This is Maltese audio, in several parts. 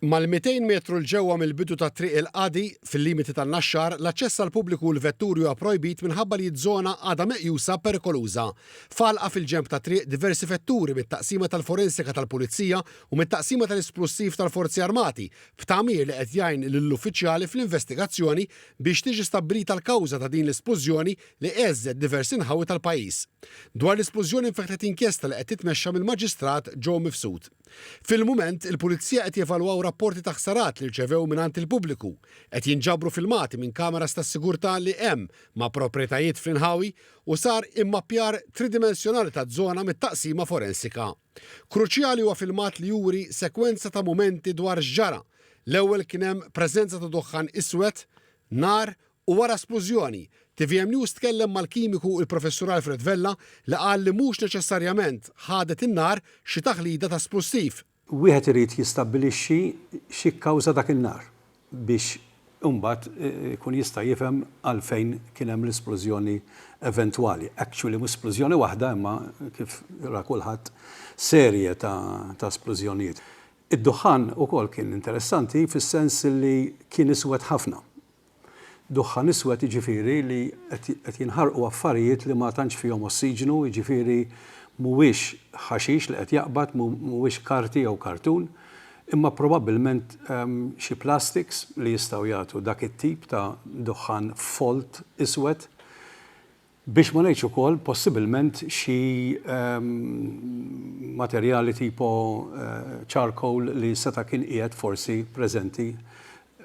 Mal-200 metru 'l ġewwa mill-bidu ta' Triq il-Qadi, fil-limiti tan-Naxxar, l-aċċess għall-pubbliku u l-vetturi huwa projbit minħabba li ż-żona għadha meqjusa perikoluża. F'għalqa fil-ġenb tat-triq, diversi vetturi mit-Taqsima tal-Forensika tal-Pulizija u mit-Taqsima tal-Isplussiv tal-Forzi Armati, b'tagħmir li qed jgħin lill-uffiċjali fl-investigazzjoni biex tiġi stabbilita l-kawża ta' din l-isplużjoni li għeżżet diversi nħawi tal-pajjiż. Dwar l-isplużjoni nfetħet inkjesta li qed titmexxa mill-Maġistrat Joe Mifsud. Fil-mument, il-Pulizija qed jevalwaw rapporti ta' ħsarat li rċevew mingħand il-pubbliku. Qed jinġabru filmati minn kameras tas-sigurtà li hemm ma' proprjetajiet fl-inħawi u sar immappjar tridimensjonali taz-zona mit-taqsima forensika. Kruċjali huwa filmat li juri sekwenza ta' mumenti dwar x'ġara. L-ewwel kien hemm preżenza ta' duħħan iswed, nar U wara splużjoni, tvm News tkellem mal-kimiku il-Professur Alfred Vella li qal li mhux neċessarjament ħadet in-nar xi taħlida ta' splussiv. Wieħed irid jistabbilixxi xi kkawża dak in-nar biex imbagħad ikun jista' jifhem għalfejn kien hemm l-isplużjoni eventwali. Actually mhux splużjoni waħda imma kif ra kulħadd serje ta' splużjonijiet. Id-duħħan ukoll kien interessanti fis-sens li kien iswed ħafna. Duħħan iswed jiġifieri li qed jinħarqu affarijiet li ma tantx fihom ossiġnu, jiġifieri mhuwiex ħaxix li qed jaqbad, mhuwiex karti jew kartun, imma probabbilment xi plastics li jistgħu jagħtu dak it-tip ta' duħħan folt iswed. Biex ma ngħidx ukoll possibilment xi materjali tipo charcoal li seta' kien qiegħed forsi preżenti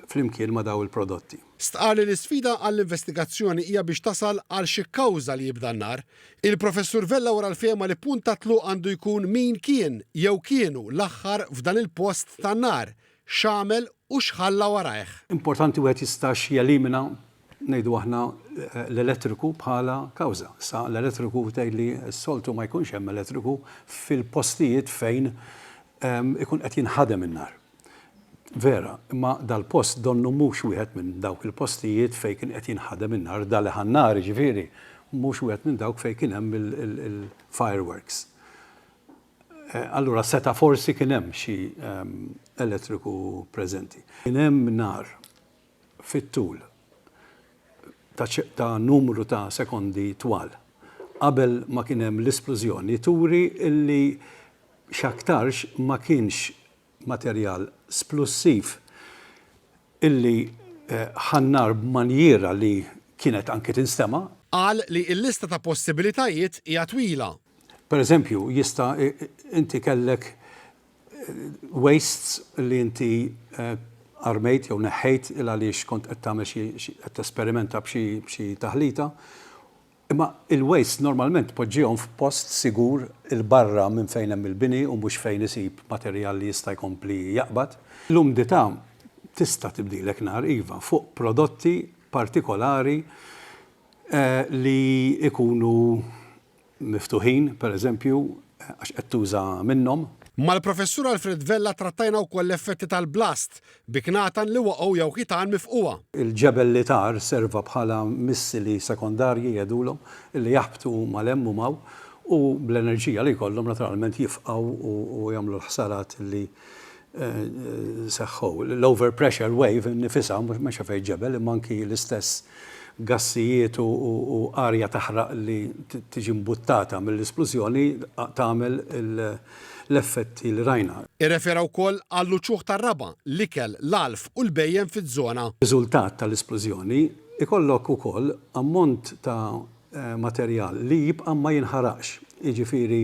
flimkien ma' dawn il-prodotti. Stqarr li l-isfida għall-investigazzjoni hija biex tasal għal xi kkawża li jibda n-nar. Il-Professur Vella wera l-fehma li punt ta' tluq għandu jkun min kien jew kienu l-aħħar f'dan il-post tan-nar, x'għamel u x'ħalla warajh. Importanti wieħed jistax jelimina ngħidu aħna, l-elettriku bħala kawża. Issa l-elettriku tgħidli s-soltu ma jkunx hemm elettriku fil-postijiet fejn ikun qed jinħadem in-nar. Vera, imma dal-post donnu mhux wieħed minn dawk il-postijiet fejn kien qed jinħadem in-nar, da li ħa n-nar jiġifieri mhux wieħed minn dawk fejn kien hemm il-fireworks. Allura seta' forsi kien hemm xi elettriku preżenti. Kien hemm nar fit-tul ta' ta' numru ta' sekondi twal qabel ma kien hemm l-isplużjoni turi li x'aktarx ma kienx materjal splussiv illi ħa n-nar b'manjiera li kienet anki tinstema'. Qal li l-lista ta' possibilitajiet hija twila. Per eżempju, jista' inti kellek wastes li inti armejt jew neħħejt il għaliex kont qed tagħmel xi qed tesperimenta b'xi taħlita. Imma il-waste normalment tpoġġihom f'post sigur 'il barra minn fejn hemm il-bini u mhux fejn isib materjal li jista' jkompli jaqbad. L-umdità tista' tibdilek nar, iva, fuq prodotti partikolari li jkunu miftuħin, per eżempju, għax qed tuża minnhom. Mal-Professur Alfred Vella trattajna wkoll l-effetti tal-blast, bi knatan li waqgħu jew ħitan mifqugħa. Il-ġebel li tar serva bħala missili sekondarji jgħidulhom, li jaħbtu mal hemm u m'hawn u bl-enerġija li jkollhom naturalment jifqgħu u jagħmlu l-ħsarat li seħħu. L-over pressure wave innifisha, mhux għalfejn ġebel, imma anki l-istess gassijiet u arja taħraq li tiġi mbuttata mill-isplużjoni tagħmel l-effetti li rajna. Irrefera wkoll għall-uċuħ tar-raba', l-ikel, l-għalf u l-bhejjem fiż-żona. Riżultat tal-isplużjoni, ikollok ukoll ammont ta' materjal li jibqa' ma jinħaraqx, jiġifieri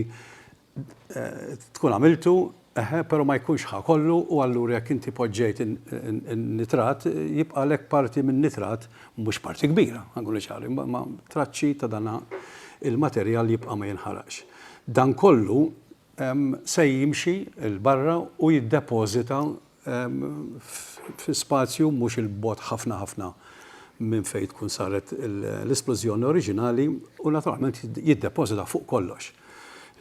tkun għamiltu, eħe, però ma jkunx ħa kollu u allura jekk inti poġġejt in-nitrat, jibqagħlek parti min-nitrat, mhux parti kbira, ħa nkunu ċari, imma traċċi ta' dan il-materjal jibqa' ma jinħaraqx. Dan kollu se jimxi 'l barra u jiddepożita fi spazju mhux 'il bogħod ħafna ħafna minn fejn tkun saret l-isplużjoni oriġinali u naturalment jiddepożita fuq kollox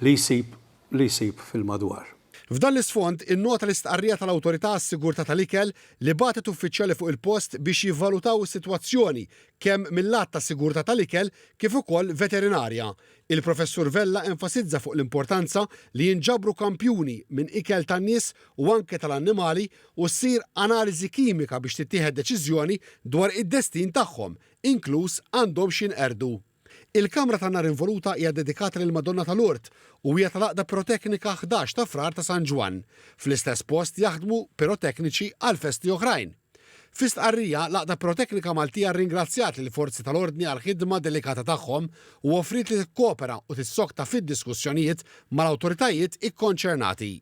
li jsib li jsib fil-madwar. F'dan l-isfond, innota l-istqarrija tal-Awtorità għas-Sigurtà tal-Ikel li bagħtet uffiċjali fuq il-post biex jivvalutaw is-sitwazzjoni kemm mil-lat ta' sigurtà tal-ikel kif ukoll veterinarja. Il-Professur Vella enfasizza fuq l-importanza li jinġabru kampjuni minn ikel tan-nies u anke tal-annimali u ssir analiżi kimika biex tittieħed deċiżjoni dwar id-destin tagħhom, inkluż għandhomx jinqerdu. Il-kamra tan-nar involuta hija ddedikata lill-Madonna ta' Lourdes u hija tal-Għaqda Piroteknika 11 ta' Frar ta' San Ġwann. Fl-istess post jaħdmu pirotekniċi għal festi oħrajn. Fi stqarrija, l-Għaqda Piroteknika Maltija rringrazzjat lill-forzi tal-ordni għall-ħidma delikata tagħhom u offriet li tikkopera u tissokta fid-diskussjonijiet mal-awtoritajiet ikkonċernati.